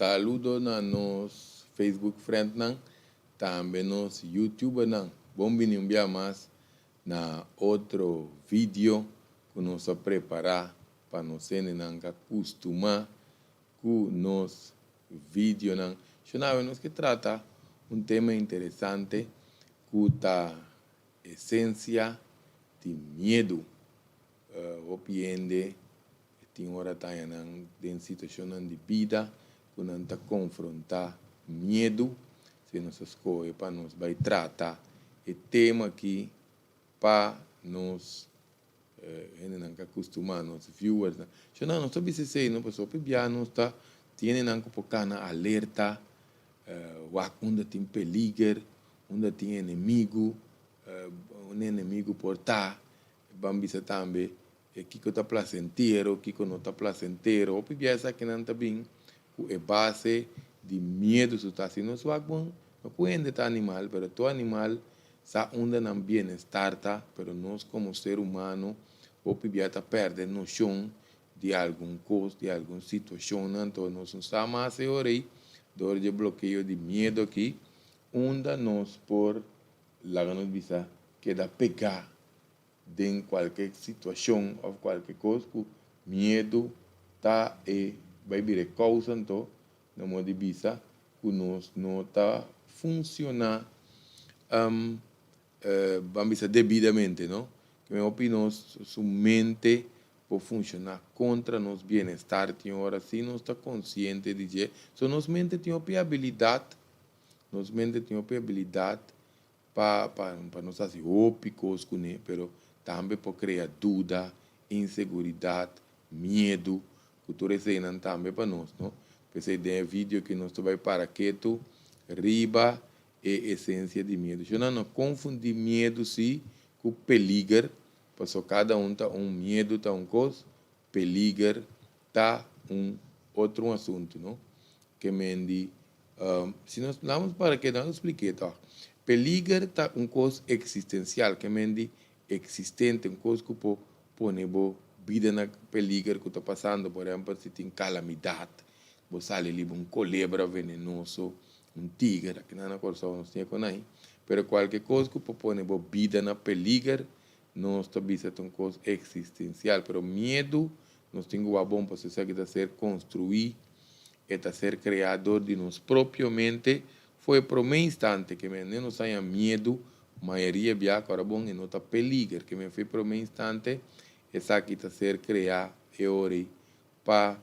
Saludo na nos Facebook friendnan, tambe nos YouTubernan. Bon bini un bia mas na otro video ku nos a prepará pa nos hendenan ka kustumá ku nos videonan. Shon awe nos ke trata un tema interesante ku ta esensia di miedu. Hopi hende tin ora ta haña nan den situashonnan di bida ku nan ta konfrontá miedu. Si nos a skohe pa nos bai trata e tema aki pa nos hendenan ku a kustumá, nos viewersnan. Shon nos ta bisa esei no pasobra hopi bia nos ta tin hendenan ku por kana alerta, wak unda tin peliger, unda tin enemigu, un enemigu por ta. Ban bisa tambe kiko ta plasentero, kiko no ta plasentero. Hopi bia esakinan ta bin ku e base di miedu su ta. Si nos wak bon, no ku hende ta animal, pero tur animal sa unda nan bienestar ta, pero nos komo ser humano hopi bia ta pèrdè noshon di algun kos, di algun situashonnan. Anto nos no sa mas e ora ei dor di e blokeo di miedu aki, unda nos por laga nos bisa keda pegá den kualke situashon òf kualke kos ku miedu ta e bai bira e kousa. Anto na modo di bisa ku nos no ta funshoná, ban bisa, debidamente, no? Ke men hopi nos su mente por funshoná kontra nos bienestar tin ora si nos ta konsiente di dje. So nos mente tin hopi abilidat, nos mente tin hopi abilidat pa nos hasi hopi kos kuné, pero tambe por krea duda, inseguridat, miedu, ku tur eseinan tambe pa nos, no? P'esei den e video aki nos ta bai para ketu riba e esensia di miedu. Shona no konfundí miedu sí ku peliger, pasobra kada un ta un. Miedu ta un kos, peliger ta un otro un asuntu, no? Ke men di, si nos lamos para ketu, nos splik'é tòg. Peliger ta un kos eksistensial, ke men di eksistente, un kos ku por pone bo bida na peliger ku ta pasando. Por ehèmpel, si tin kalamidat, bo sali riba un kolebra venenoso, un tiger, aki nan na Kòrsou nos tin e konai, pero kualke kos ku por pone bo bida na peliger, nos ta bisa ta un kos eksistensial. Pero miedu, nos tin ku wak bon, pasobra esaki ta ser konstruí, e ta ser kreá dor di nos propio mente for e promé instante ke men nos haña miedu. Mayoria bia ku ora bon e no ta peliger, ke men for e promé instante esaki ta ser kreá e ora ei pa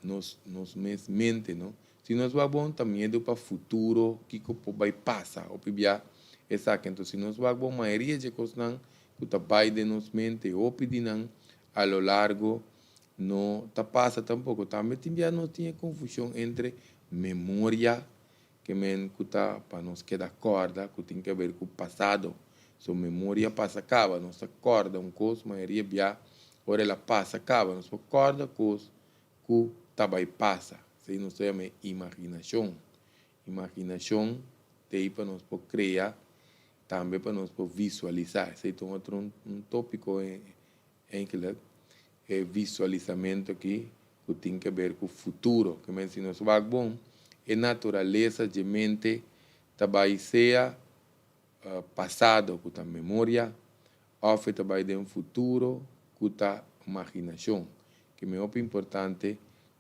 nos mes mente, no? Si nos wak bon, ta miedu pa futuro, kiko por bai pasa hopi bia esaki. Anto si nos wak bon, mayoria dje kosnan ku ta bai den nos mente, hopi di nan a lo largo no ta pasa tampoko. Tambe tin bia nos tin e konfushon entre memoria, ke men ku ta pa nos keda kòrda ku tin ke ber ku pasado. So memoria pasa kaba, nos ta kòrda un kos mayoria bia ora el a pasa kaba. Nos por kòrda kos ku ta bai pasa. Esei nos ta yama e imaginashon. Imaginashon ta ei pa nos por krea, tambe pa nos por visualisá. Esei ta un otro un tópiko Eigenlijk e visualisamentu aki ku tin ke ber ku futuro. Ke men si nos wak bon, e naturalesa dje mente ta bai sea pasado ku ta memoria òf e ta bai den futuro ku ta maginashon. Ke men hopi importante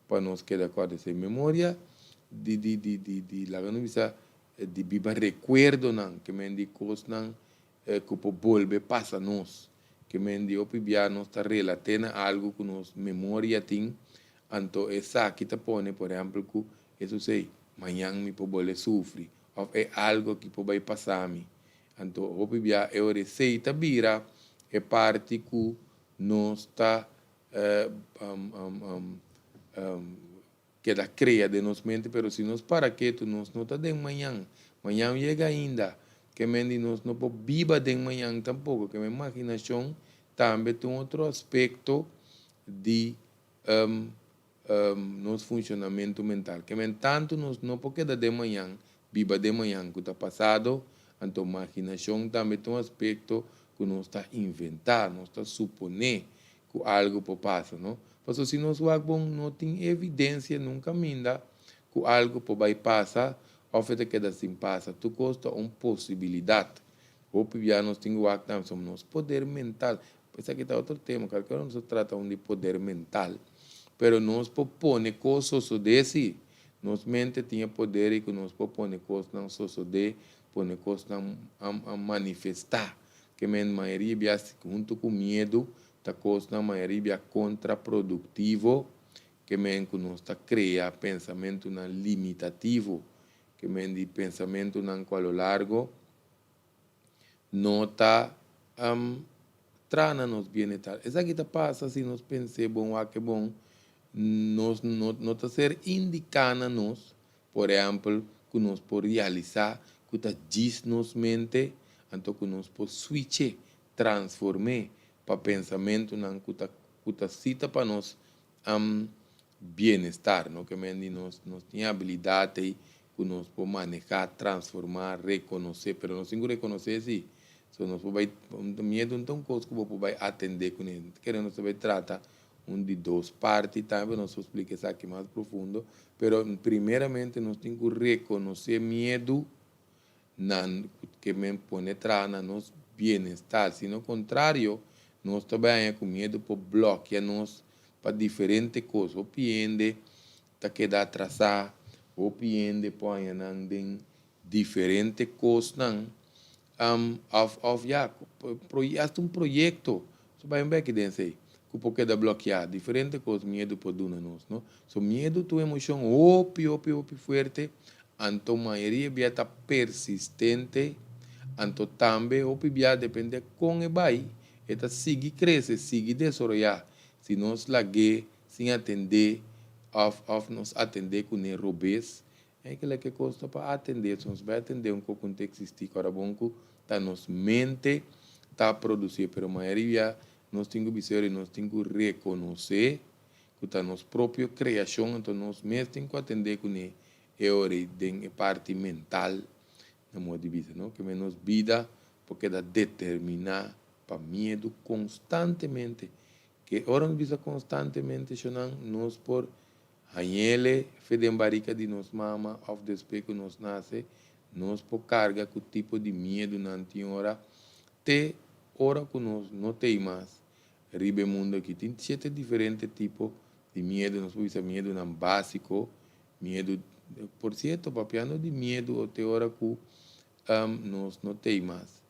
pa nos keda kòrda esei. Memoria di di di di di laga nos bisa di biba rekuerdonan, ke men di kosnan ku por bolbe pasa nos. Ke men di hopi bia nos ta relat'é na algu ku nos memoria tin, anto esaki ta pone, por ehèmpel, ku e susei, mañan mi por bolbe sufri òf e algu aki por bai pasa mi. Anto hopi bia e ora esei ta bira e parti ku nos ta keda krea den nos mente, pero si nos para ketu nos no ta den mañan. Mañan yega ainda, ke men di nos no por biba den mañan tampoko, ke men imaginashon tambe ta un otro aspekto di nos funshonamentu mental. Ke men tantu nos no por keda den mañan, biba den mañan ku ta pasado, anto imaginashon tambe ta un aspekto ku nos ta inventá, nos ta suponé ku algu por pasa, no? Pasobra si nos wak bon no tin evidensia nunka minda. ku algu por bai pasa òf e ta keda sin pasa. Tur kos ta un posibilidat. Hopi bia nos tin ku wak tambe sobre nos poder mental. Esaki ta otro tema, kalke ora nos ta trata un di poder mental. Pero nos por pone kos sosodé si. Nos mente tin e poder i ku nos por pone kosnan sosodé, pone kosnan manifestá. Ke men mayoria bia huntu ku miedu ta kosnan mayoria bia kontraproduktivo, ke men ku nos ta krea pensamentunan limitativo, ke men di pensamentunan ku a lo largo no ta traha na nos bienestar. Esaki ta pasa si nos pens'é bon wak e bon, nos no no ta ser indiká na nos, por ehèmpel, ku nos por realisá ku ta djis nos mente, anto ku nos por switch'é, transform'é pa pensamentunan ku ta ku ta sita pa nos bienestar, no? Ke men di nos nos tin abilidat ei ku nos por manehá, transformá, rekonosé, pero nos tin ku rekonosé si. So nos por bai, miedu no ta un kos ku bo por bai atendé kuné. Kere nos ta bai trata un di dos parti tambe, nos por splika esaki mas profundo, pero primeramente nos tin ku rekonosé miedu nan ke men pone traha na nos bienestar, sino kontrario nos ta bai haña ku miedu por blòkia nos pa diferente kos. Hopi hende ta keda atrasá, hopi hende por haña nan den diferente kosnan, òf òf ya, hasta un proyekto, so bai un bèki den esei, ku por keda blòkiá, diferente kos miedu por duna nos, no. So miedu ta un emoshon hopi hopi hopi fuerte, anto mayoria bia ta persistente, anto tambe hopi bia depende kon e bai, e ta sigui krese, sigui desaroyá, si nos lag'é sin atendé òf òf nos atendé kuné robes, E kila ke kos ta pa atendé, so nos bai atendé un kos ku no ta eksistí, ku ora bon ku ta nos mente ta produsí, pero mayoria nos tin ku bisa ora nos tin ku rekonosé ku ta nos propio kreashon, anto nos mes tin ku atendé kuné e ora ei den e parti mental na modo di bisa, no? Ke nos bida por keda determiná pa miedu konstantemente, ke ora nos bisa konstantemente shonnan nos por Hañele fe den barika di nos mama òf despues ku nos nase, nos por karga ku tipo di miedunan tin ora te ora ku nos no t'ei mas riba e mundu aki. Tin shete diferente tipo di miedu, nos por bisa miedunan básiko, miedu, por sierto papiando di miedu te ora ku nos no t'ei mas.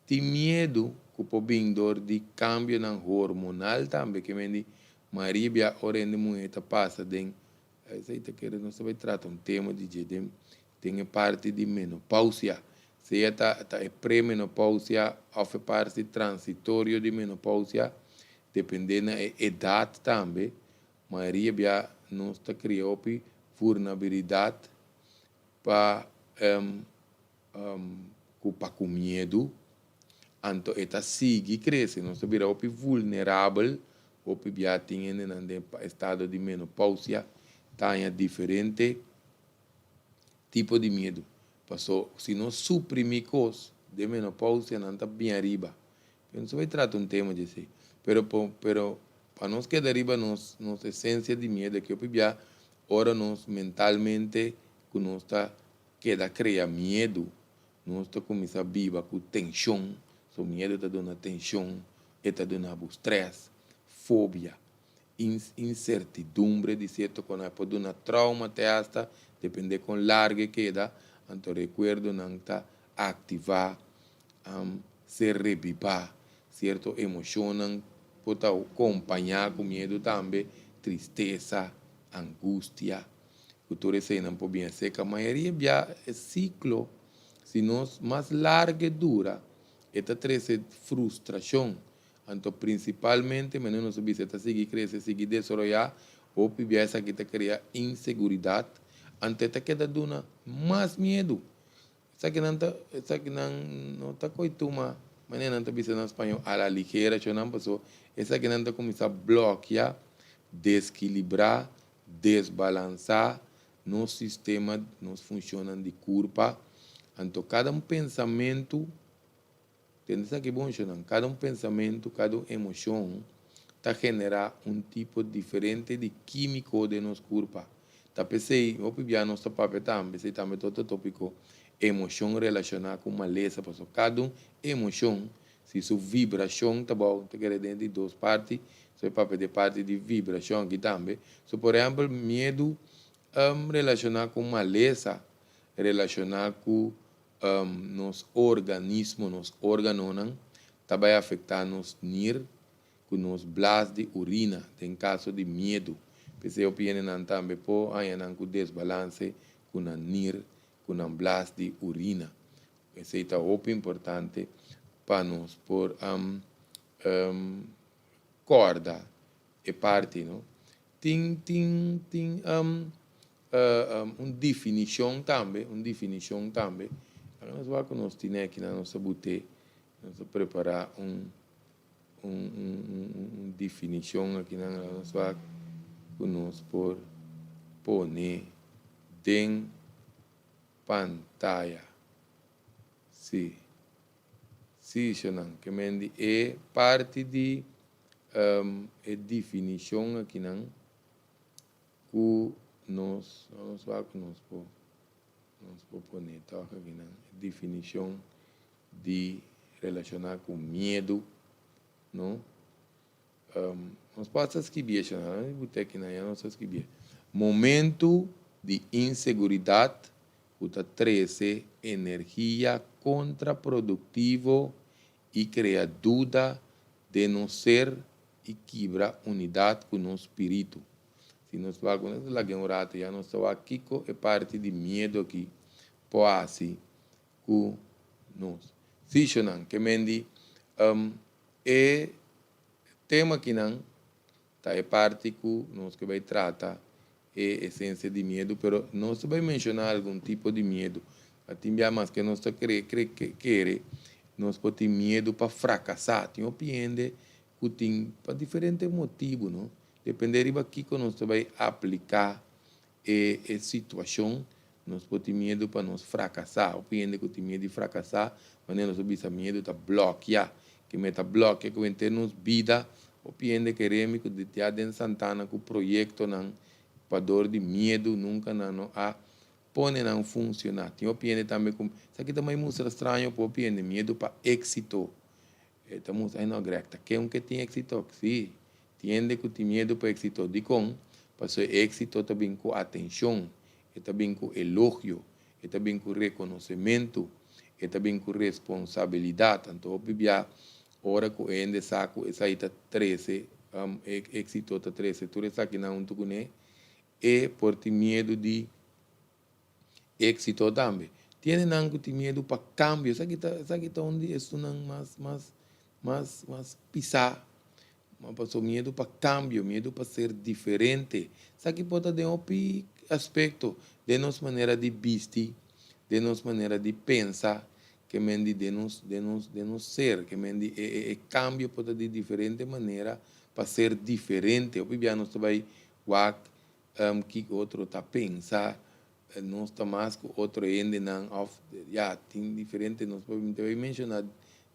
Tin miedu ku por bin dor di kambionan hormonal tambe, ke men di Maria bia ora hende muhé ta pasa den esei ta kere nos ta bai trata un tema di dje den den e parti di menopausia sea ta ta e premenopausia òf e parti transitorio di menopausia depende na e edat tambe mayoria bia nos ta kria hopi vurnabilidat pa ku pa ku miedu, anto e ta sigui krese. Nos ta bira hopi vulnerabel, hopi bia tin hendenan den estado di menopausia ta haña diferente tipo di miedu. Paso si nos suprimi kos den menopausia nan ta bin ariba. Pero nos ta bai trata un tema di esei. Pero pero pa nos keda riba nos nos esensia di miedu aki hopi bia ora nos mentalmente ku nos ta keda krea miedu, nos ta kuminsá biba ku tenshon, so miedu ta duna tenshon, e ta duna bo strès, fobia, insertidumbre di sierto kos, e por duna trauma te asta, depende kon largu e keda, anto rekuerdonan ta aktivá, ser rebibá, sierto emoshonnan por ta kompañá ku miedu tambe, tristesa, angustia. Ku tur eseinan por bien seka. Mayoria bia e siklo, si nos mas largu e dura, e ta trese frustrashon. Anto prinsipalmente, manera nos a bisa, e ta sigui krese, sigui desaroyá, hopi bia esaki ta krea inseguridat, anto e ta keda duna mas miedu. Esakinan ta, esakinan no ta koe tuma, manera nan ta bisa na spañó, a la ligera, chonan, paso esakinan ta kuminsá blòkia, deskilibrá Desbalansá nos sistema, nos funshonnan di kurpa. Anto kada un pensamentu, tende esaki bon shonnan, kada un pensamentu, kada un emoshon ta generá un tipo diferente di kímiko den nos kurpa. Ta p'esei hopi bia nos ta papia tambe, esei tambe ta otro tópiko, emoshon relashoná ku malesa, pasobra kada un emoshon si su vibrashon ta bou, ta kere den di dos parti, so e papia di e parti di vibrashon aki tambe. So por ehèmpel miedu relashoná ku malesa, relashoná ku nos organismo, nos órganonan, ta bai afektá nos nir ku nos blas di urina den kaso di miedu. P'esei hopi hendenan tambe por haña nan ku desbalanse ku nan nir, ku nan blas di urina. Esei ta hopi importante pa nos por kòrda e parti, no. Tin tin tin un definishon tambe, un definishon tambe. Laga nos wak ku nos tine aki nan, nos ta but'é, nos ta prepará un un un definishon aki nan, laga nos wak ku nos por pone den pantaya. Sí. Sí, shonan. Ke men di e parti di e definishon akinan ku nos, nos wak ku nos por, nos por pone tòg akinan. E definishon di relashoná ku miedu, no? Nos por hasta skibié shonan. Nan di but'é akinan ya nos ta skibié. Momentu di inseguridat ku ta trese energia kontraproduktivo i krea duda den nos ser i kibra unidat ku nos spiritu. Si nos wak ku nos ta laga un ratu ya nos ta wak kiko e parti di miedu aki por hasi ku nos. Si shonan ke men di e tema akinan ta e parti ku nos ke bai trata e esensia di miedu, pero nos ta bai menshoná algun tipo di miedu. A tin bia maske nos ta kre kre kere nos por tin miedu pa frakasá. Tin hopi hende ku tin pa diferente motibu, no? Depende riba kiko nos ta bai apliká e e situashon, nos por tin miedu pa nos frakasá. Hopi hende ku tin miedu di frakasá, manera nos a bisa miedu ta blòkia. Ke meta blòkia ku henter nos bida. Hopi hende kere mi ku di tia den Santana ku proyektonan pa dor di miedu nunka nan no a pone nan funshoná. Tin hopi hende tambe ku esaki ta mai mustra straño pa hopi hende, miedu pa éksito. E ta mustra, ay no Greg, ta ken ke tin éksito? Sí, tin hende ku tin miedu pa éksito. Dikon? Pasobra e éksito ta bin ku atenshon, e ta bin ku elogio, e ta bin ku rekonosementu, e ta bin ku responsabilidat. Anto hopi bia ora ku e hende sa ku esei ta trese e éksito ta trese tur esakinan huntu kuné, e por tin miedu di éksito tambe. Tin hendenan ku tin miedu pa kambio. Esaki ta esaki ta un di esunnan mas mas mas mas pisá. Pasobra miedu pa kambio, miedu pa ser diferente. Esaki por ta den hopi aspekto, den nos manera di bisti, den nos manera di pensa, ke men di den nos den nos den nos ser, ke men di e e e kambio por ta di diferente manera pa ser diferente. Hopi bia nos ta bai wak kiko otro ta pensa, nos ta mas ku otro hendenan òf ya tin diferente nos por mi ta bai menshoná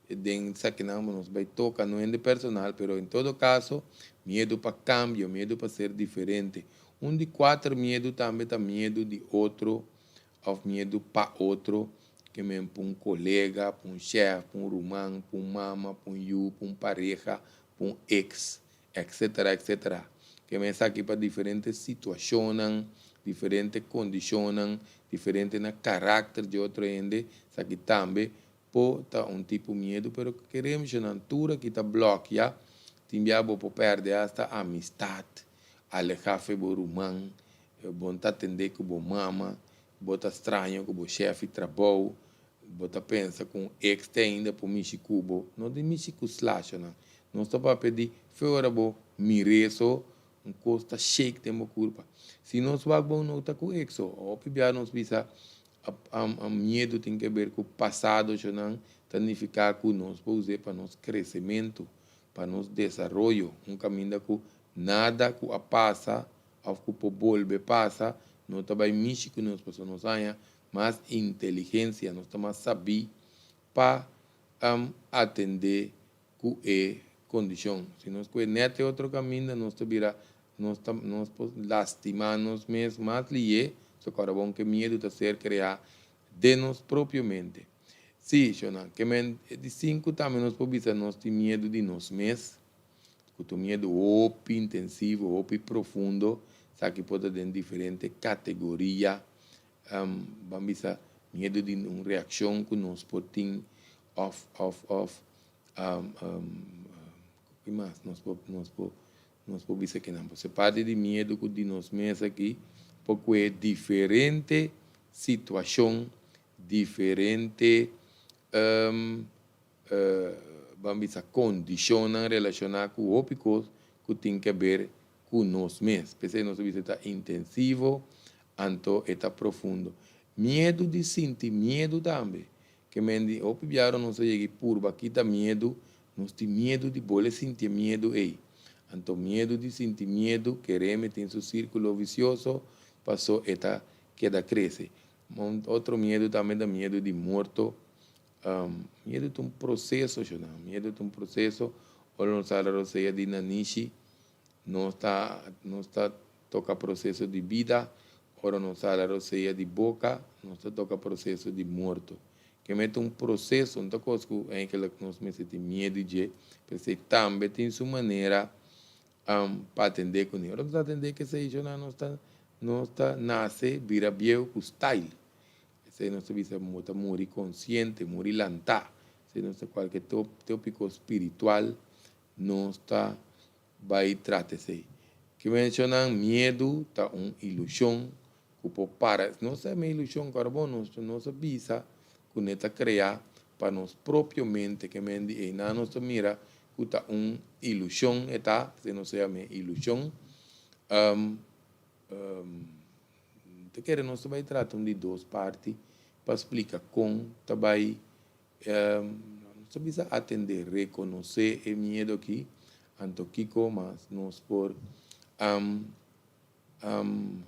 den esakinan nos bai toka no hende personal pero en todo kaso miedu pa kambio, miedu pa ser diferente. Un di kuater miedu tambe ta miedu di otro òf miedu pa otro ke men pa un kolega, pa un shèf, pa un ruman, pa un mama, pa un yu, pa un pareha, pa un eks. Etcetera, etcetera. Ke men esaki pa diferente situashonnan, diferente kondishonnan, diferente na karakter di otro hende, esaki tambe por ta un tipo miedu, pero keremshonan tur aki ta blòkia, tin bia bo por pèrdè asta amistat, alehá fe bo ruman, bo no ta atendé ku bo mama, bo ta straño ku bo shèf di trabou, Bo ta pensa ku un ex te ainda por mishi ku bo? No di mishi ku slashonan. Nos ta papia di fe ora bo mir'é so, un kos ta shake den bo kurpa. Si nos wak bon no ta ku ex so. Hopi bia nos bisa a miedu tin ke ber ku pasado shonan ta nifiká ku nos por us'é pa nos kresementu, pa nos desaroyo. Un kaminda ku nada ku a pasa òf ku por bolbe pasa no ta bai mishi ku nos pasobra nos haña mas inteligencia, nos ta mas sabí pa atendé ku e kondishon. Si nos kohe nèt e otro kaminda, nos ta bira, Nos ta nos por lastimá nos mes mas lié, so kòrda bon ku e miedu ta ser kreá den nos propio mente. Sí, shonnan, ke men e di sinku tambe nos por bisa nos tin miedu di nos mes, ku ta un miedu hopi intensivo, hopi profundo, esaki por ta den diferente kategoria, ban bisa miedu di un reakshon ku nos por tin òf òf òf ki mas nos por nos por nos por bisa kinan por ser parti di miedu ku di nos mes aki por kue diferente situashon diferente ban bisa kondishonnan relashoná ku hopi kos ku tin ke ber ku nos mes. P'esei nos ta bisa e ta intensivo, anto e ta profundo. Miedu di sinti miedu tambe. Ke men di hopi biaha nos a yega i purba kita miedu, nos tin miedu di bole sinti e miedu ei. Anto miedu di sinti miedu, kereme tin su sirkulo visioso, paso e ta keda krese. Un otro miedu tambe ta miedu di morto. Miedu ta un proseso, shona. Miedu ta un proseso. Ora nos hala rosea di nanishi, nos ta nos ta toka proseso di bida. Ora nos hala rosea di boka, nos ta toka proseso di morto. Keme ta un proseso, no ta kos ku eigenlijk nos mester tin miedu dje, p'esei tambe tin su manera pa atendé kuné. Ora nos ta atendé ku esei, shona, nos ta Nos ta nase bira bieu ku style. Esei nos ta bisa bo ta muri konsiente, muri lantá. Esei nos ta kualke tópiko spiritual nos ta bai trata esei. Ke menshonan miedu ta un ilushon ku por para. Nos ta mi ilushon ku ora bon nos nos a bisa ku ne ta krea pa nos propio mente ke men di einan nos ta mira ku ta un ilushon e ta, esei nos ta yama ilushon. Ta kere nos ta bai trata un di dos parti pa splika kon ta bai nos ta bisa atende, rekonosé e miedu aki, anto kiko mas nos por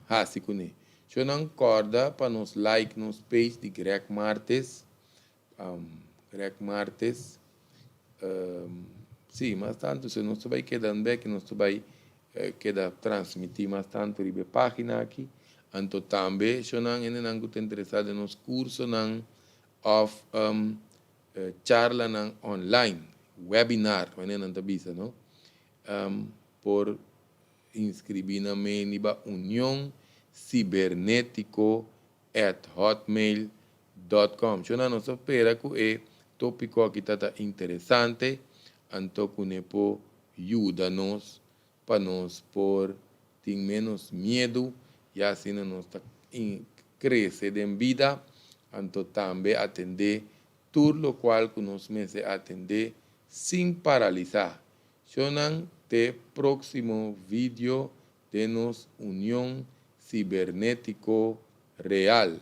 hasi kuné. Shownan kòrda pa nos like nos page di Greg Martes. Greg Martes, Sí, mas tantu si nos ta bai keda bek, nos ta bai keda transmití mas tantu riba e página aki. Anto tambe shownan hendenan ku ta interesá den nos kursonan òf charlanan online, webinar, manera nan ta bisa, no? Por inskribí nan mes riba Union Sibernetiko at hotmail dot com. Shona nos ta spera ku e topiko aki ta ta interesante anto ku ne por yuda nos pa nos por tin menos miedu i asina nos ta krese den bida anto tambe atende tur lokual ku nos mester atende sin paralisa. Shonnan te proksimo video den nos union sibernetiko real.